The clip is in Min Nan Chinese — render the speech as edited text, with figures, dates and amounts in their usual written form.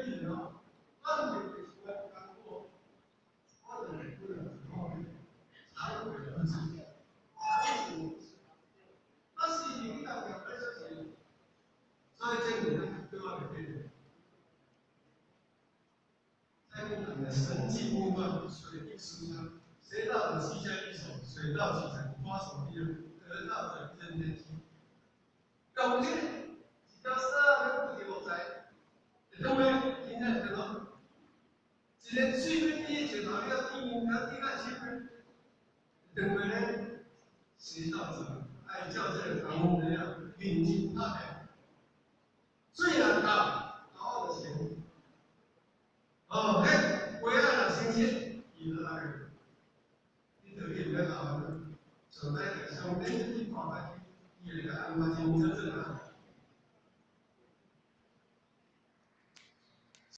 比哦，咱就就是我讲过，我就来讲吼，忏悔而止，忏悔。啊，是你当然要说是，所以这个咱对我袂变。蔡明讲的神迹不断，水滴石穿，邪道者膝下一手，水到渠成，瓜熟蒂落，得道者人天心。用这个一條绳仔要固定落在，会当咩？真正是喏，一个水要滴石頭，你要滴，要滴較深咧，當咩咧？邪道者愛照這個唐風這樣認真拍拼，水若到，頭就成。哦，彼話仔若成實，伊就來。你就你毋免麻煩，上帝就上帝你看下去，伊會共安排真真正啊。